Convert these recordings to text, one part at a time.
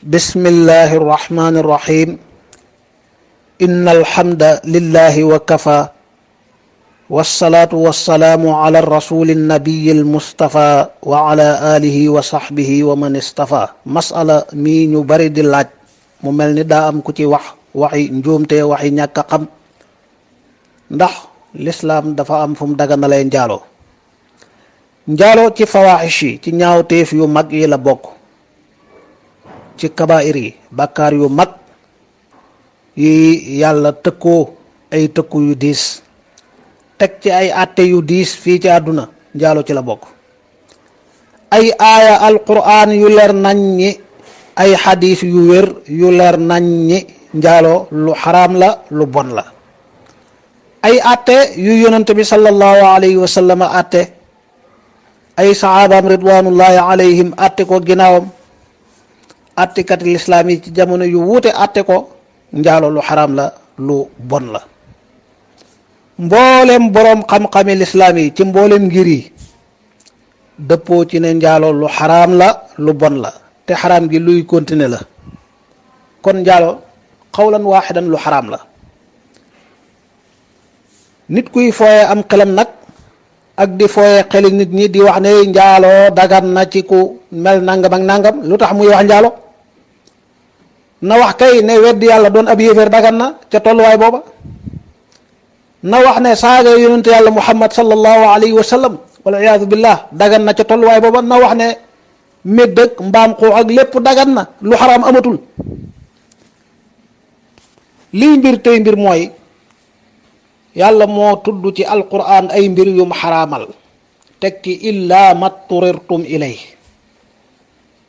بسم الله الرحمن الرحيم إن الحمد لله وكفى والصلاة والسلام على الرسول النبي المصطفى وعلى آله وصحبه ومن اصطفى مسألة مي ñu bari di laaj mu mel ni daa am ku ci waxi njuumte waxi ñàkk a xam ndax lislaam dafa am fu mu daganalee njaaloo ci fawaaxish yi ci ñaawteef yu mag yi la bokk ci kabaa'ir yi bàkkaar yu mag yi yàlla tëkkoo ay tëkku yu diis teg ci ay àtte yu diis fii ci àdduna njaaloo ci la bokk ay aaya alquran yu leer nañ ñi ay xadiis yu wér yu leer nañ ñi njaaloo lu xaraam la lu bon la ay àtte yu yonent bi sallallahu alayhi wa sallam àtte ay saxaabaam ridwanullahi alayhim àtte ko ginnaawam àttekati lislaam yi ci jamono yu wuute àtte ko njaaloo lu xaraam la lu bon la mboolem boroom xam-xami lislaam yi ci mboolem ngir yi dëppoo ci ne njaaloo lu xaraam la lu bon la te xaraam gi luy continuer la kon njaaloo xawlan waaxidan lu xaraam la nit kuy fooye am xelam nag ak di fooye xeli nit ñi di wax ne njaaloo dagan na ci ku mel nangam ak nangam lu tax muy wax njaaloo na wax kay ne weddi yàlla doon ab yéeféer dagan na ca tolluwaay booba na wax ne saaga yonent yàlla muhammad sallallahu alayhi wa sallam wal iyaadu billah dagan na ca tolluwaay booba na wax ne médd ak mbaam xuux ak lépp dagan na lu xaraam amatul lii mbir tey mbir mooy yàlla moo tudd ci alquran ay mbir yum xaraamal tekki illa ma turirtum ilay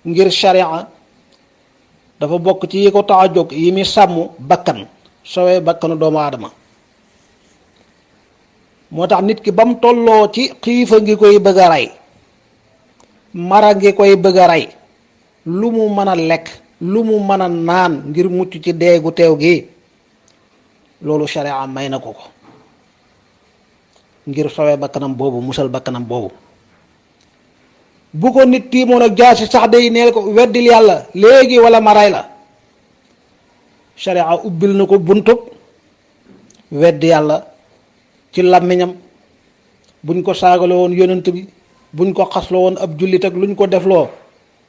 ngir sharia dafa bokk ci yi ko tax a jóg yi mi sàmm bakkan sowee bakkanu doomu aadama moo tax nit ki ba mu tolloo ci xiifa ngi koy bëgg a rey mara ngi koy bëgg a rey lu mu mën a lekk lu mu mën a naan ngir mucc ci deegu teew gi loolu sharia may na ko ko ngir sowee bakkanam boobu musal bakkanam boobu bu ko nit tiimoon ak jaasi sax day neel ko weddil yàlla léegi wala ma ray la sharia ubbil na ko buntub weddi yàlla ci làmmiñam buñ ko saagale woon yonent bi buñ ko xasloo woon ab jullit ak luñ ko defloo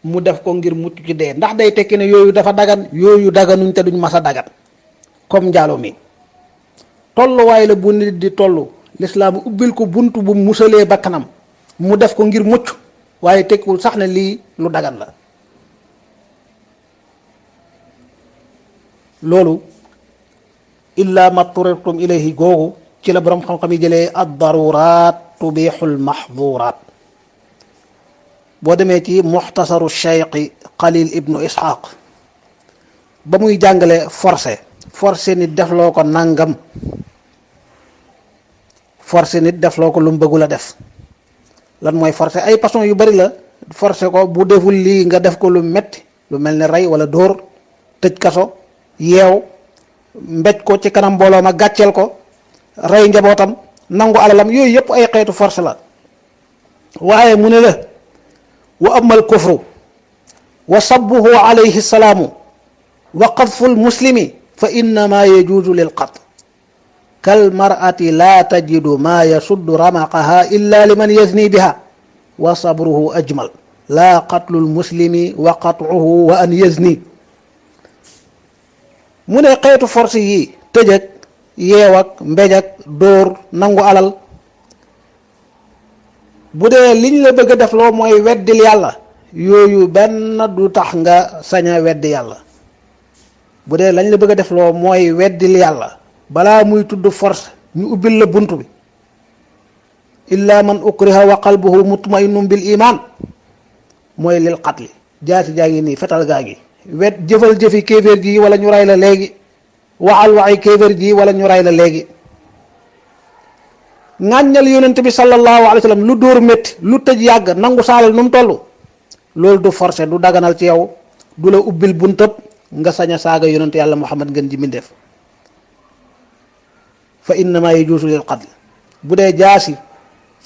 mu def ko ngir mucc ci dee ndax day tekki ne yooyu dafa dagan yooyu daganuñ te duñ mas a dagan comme njaalo mi tolluwaay la bu nit di tollu lislaam ubbil ko bunt bu musalee bakkanam mu def ko ngir mucc waaye tekkiwul sax ne lii lu dagan la loolu illa ma turirtum ilayhi googu ci la boroom xam-xam yi jëlee ad daruraat tubixul maxduraat boo demee ci muxtasaru cheikhi xalil ibnu ishaq ba muy jàngale forcé nit defloo ko nangam forcé nit defloo ko lu mu bëggul a def lan mooy forcé ay façon yu bari la forcé ko bu deful lii nga def ko lu metti lu mel ne rey wala dóor tëj kaso yeew mbéj ko ci kanam mbooloo ma gàcceel ko rey njabootam nangu alalam yooyu yëpp ay xeetu force la waaye mu ne la wa amal kufru wa sabbuhu alayhi salaamu wa qadfu lmuslimi fa innama yajuuzu lil qatl kal mar'ati la tajidu ma yasuddu ramaqaha illa liman yazni biha wa sabruhu ajmal la qatlu lmuslimi wa qat'uhu wa an yazni mu ne xeetu force yi tëj ak yeew ak mbéj ak dóor nangu alal bu dee liñ la bëgg a def loo mooy weddil yàlla yooyu benn du tax nga sañ a weddi yàlla bu dee lañ la bëgg a def loo mooy weddil yàlla balaa muy tudd force ñu ubbil la bunt bi illa man ukriha wa qalbuhu mutma'innun bil iman mooy lil qatli jaasi jaa ngi nii fetal gaa ngi jëfal jëfi kéeféer ji wala ñu ray la léegi waxal waxi kéeféer ji wala ñu ray la léegi ŋàññal yonent bi sallallahu alayhi wa sallam lu dóor métti lu tëj yàgg nangu saalal nu mu toll loolu du forcé du daganal ci yow du la ubbil buntab nga sañ a saaga yonent yàlla muhammad ngeen ji mindeef fa innama yajuusu lil qatl bu dee jaasi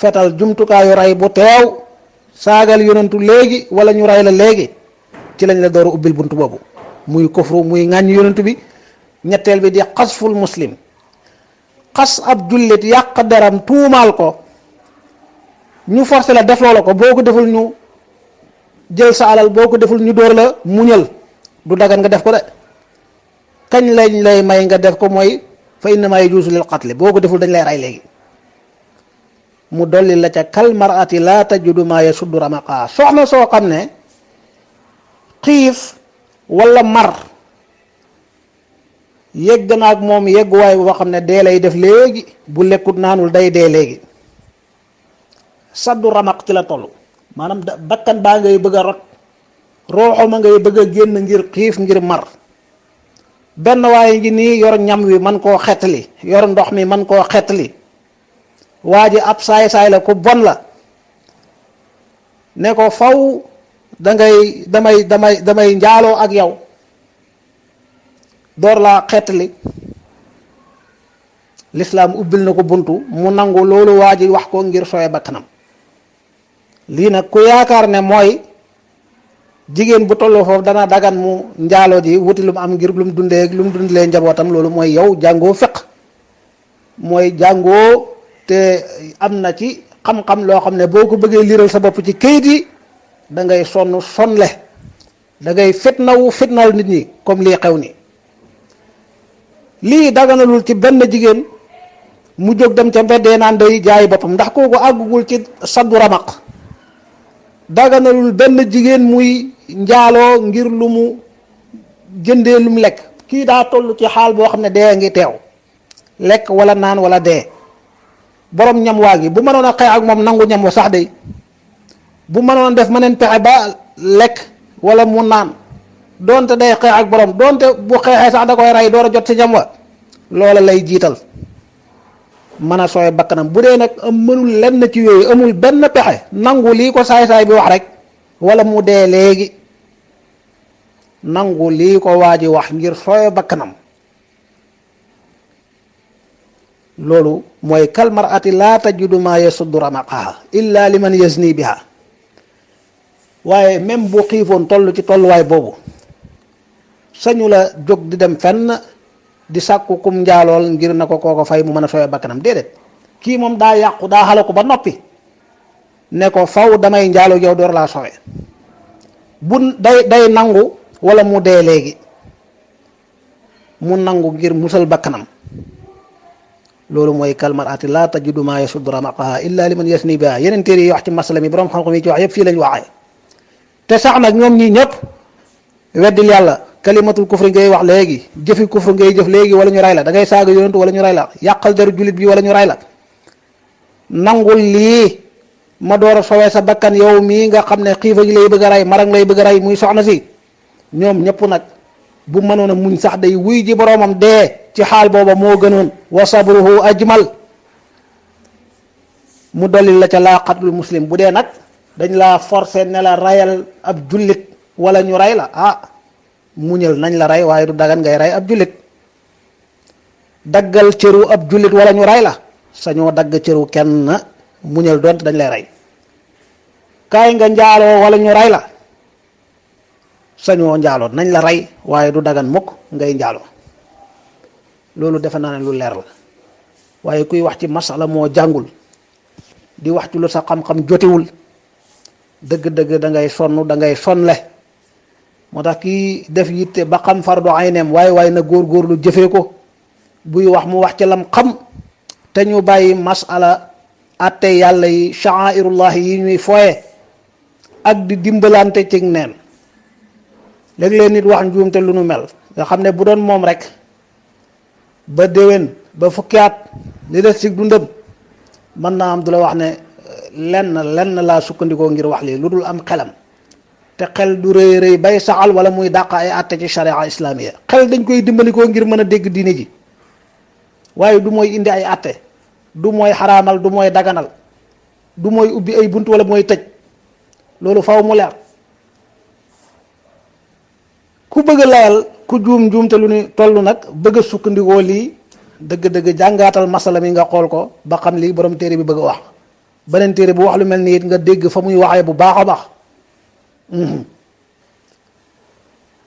fetal jumtukaayu ray bu teew saagal yonentu léegi wala ñu ray la léegi ci lañ la door a ubbil bunt boobu muy kufru muy ŋàññ yonent bi. ñetteel bi di xasful muslim xas ab jullit yàq deram tuumaal ko ñu forcé la def loola ko boo ko deful ñu jël sa alal boo ko deful ñu dóor la muñal du dagan nga def ko de kañ lañ lay may nga def ko mooy fa innama yajuuzu lil qatli boo ko deful dañ lay rey léegi mu dolli la ca kal mar'ati laa tajudu maa yasuddu ramaqa soxna soo xam ne xiif wala mar yegg na ak moom yegguwaay boo xam ne dee lay def léegi bu lekkut naanul day dee léegi saddu ramaq ci la toll maanaam bakkan baa ngay bëgg a rot rooxo ma ngay bëgg a génn ngir xiif ngir mar benn waaye ngi nii yor ñam wi man koo xettali yor ndox mi man koo xettali waa ji ab saay-saay la ku bon la ne ko faw damay njaaloo ak yow door laa xettali lislaam ubbil na ko buntu mu nangu loolu waa ji wax ko ngir sooye bakkanam lii nag ku yaakaar ne mooy jigéen bu tolloo foofu dana dagan mu njaaloo ji wuti lu mu am ngir lu mu dundee lu mu dundalee njabootam loolu mooy yow jàngoo fiq mooy jàngoo te am na ci xam-xam loo xam ne boo ko bëggee liiral sa bopp ci kayit yi da ngay sonle da ngay fitnal nit ñi comme lii xew ni lii daganalul ci benn jigéen mu jóg dem ca mbeddee naan day jaay boppam ndax kooku àggugul ci saddu ramaq daganalul benn jigéen muy njaaloo ngir lu mu jëndee lu mu lekk kii daa toll ci xaal boo xam ne dee ngi teew lekk wala naan wala dee borom ñam waa gi bu mënoon a xeex ak moom nangu ñam wa sax day bu mënoon def mëneen pexe ba lekk wala mu naan doonte day xeex ak borom doonte bu xeexee sax da koy rey door a jot ci ñam wa loola lay jiital mën a sooy bakkanam bu dee nag mënul lenn ci yooyu amul benn pexe nangu lii ko saay-saay bi wax rek wala mu dee léegi nangu lii ko waa ji wax ngir sooy bakkanam loolu mooy kal mar'ati laa tajidu maa yasuddu ramaqaha illa liman yazni biha waaye même bu xiifoon toll ci tolluwaay boobu sañu la jóg di dem fenn di sàkku kum njaalool ngir na ko kooko fay mu mën a sooy bakkanam déedéet kii moom daa yàqu daa xala ko ba noppi ne ko faw damay njaaloo yow door laa soowe bu day nangu wala mu dee léegi mu nangu ngir musal bakkanam loolu mooy kalmarati laa tajidu maa yasuddu ramaqaha illa liman yasni biha yeneen téere yi wax ci masala mi borom xam-xam yi ci wax yëpp fii lañ waxee te sax nag ñoom ñii ñëpp weddil yàlla kalimatul kufri ngay wax léegi jëfi kufri ngay jëf léegi wala ñu ray la da ngay saaga yonentu wala ñu ray la yàqal deru jullit bi wala ñu ray la nangul lii ma door a sowee sa bakkan yow mii nga xam ne xiifa gi lay bëgg a ray marang lay bëgg a ray muy soxna si ñoom ñëpp nag bu mënoon a muñ sax day wuy ji boroomam dee ci xaal booba moo gënoon wa sabruhu ajmal mu dolli la ca laa qatlul muslim bu dee nag dañ laa forcer ne la rayal ab jullit wala ñu ray la muñal nañ la rey waaye du dagan ngay rey ab jullit daggal cëru ab jullit wala ñu rey la sañoo dagg cëru kenn muñal doonte dañ lay rey kaay nga njaaloo wala ñu rey la sañoo njaaloo nañ la rey waaye du dagan mukk ngay njaaloo loolu defe naa ne lu leer la waaye kuy wax ci masala moo jàngul di wax ci lu sa xam-xam jotewul dëgg-dëgg da ngay sonn da ngay sonle moo tax kii def yitte ba xam fardu ayneem waaye na góor-góorlu jëfee ko buy wax mu wax ci lam xam te ñu bàyyi masala atte yàlla yi sha'airullah yi ñuy fooye ak di dimbalante ci neen léeg-léeg nit wax njuumte lu nu mel nga xam ne bu doon moom rek ba déwén ba fukki at li des ci dundam mën naa am du la wax ne lenn laa sukkandikoo ngir wax lii lu dul am xelam te xel du rëy rëy bay saxal wala muy dàq ay atte ci sharia islamiya xel dañ koy dimbalikoo ngir mën a dégg diine ji waaye du mooy indi ay atte du mooy xaraamal du mooy daganal du mooy ubbi ay bunt wala mooy tëj loolu faw mu leer ku bëgg a layal ku juum te lu ni toll nag bëgg a sukkandikoo lii dëgg-dëgg jàngaatal masala mi nga xool ko ba xam lii borom téere bi bëgg a wax beneen téere bu wax lu mel ni it nga dégg fa muy waxee bu baax a baax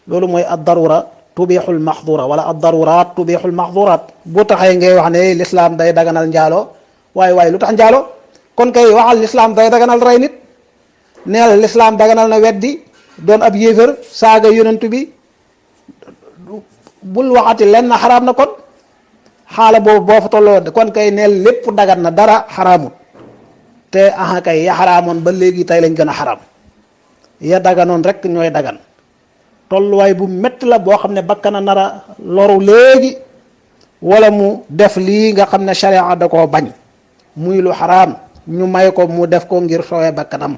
loolu mooy ad darura tubixul maxdura wala ad darurat tubixul maxdurat bu taxee ngay wax ne lislaam day daganal njaalo waaye lu tax njaalo kon kay waxal lislaam day daganal rey nit, neel lislaam daganal na weddi doon ab yéefar saaga yonent bi, bul waxati lenn xaraam na kon xaala boobu boo fa tolloo kon kay neel lépp dagan na dara xaraamut. te aha kay ya xaraamoon ba léegi tey lañ gën a xaraam, ya daganoon rek ñooy dagan. tolluwaay bu métti la boo xam ne bakkana nara loru léegi wala mu def lii nga xam ne sharia da koo bañ muy lu xaraam ñu may ko mu def ko ngir soowee bakkanam.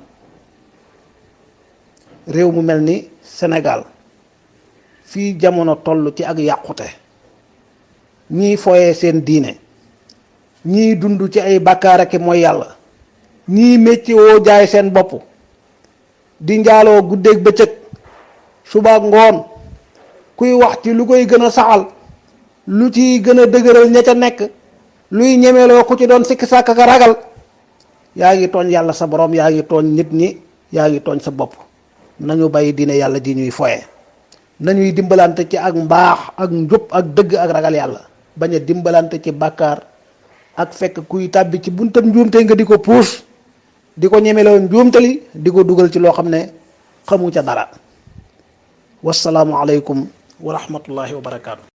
réew mu mel ni Sénégal fii jamono toll ci ak yàqute, ñii fooyee seen diine, ñii dund ci ay bàkkaar ak mooy yàlla, ñii métti woo jaay seen bopp di njaaloo guddeeg bëccëg suba ngoon, kuy wax ci lu koy gën a saxal, lu ci gën a dëgëral ña ca nekk, luy ñemeloo ku ci doon sikki sàkk ka ragal, yaa ngi tooñ yàlla sa borom, yaa ngi tooñ nit ñi, yaa ngi tooñ sa bopp. nañu bàyyi diine yàlla di ñuy foye, nañuy dimbalante ci ak mbaax ak njub ak dëgg ak ragal yàlla, bañ a dimbalante ci bàkkaar ak fekk kuy tàbbi ci buntam njuumte nga di ko puus, di ko ñemeloo njuumtali, di ko dugal ci loo xam ne xamu ca dara. wassalaamu aleykum wa rahmatullahi wa barakaatu.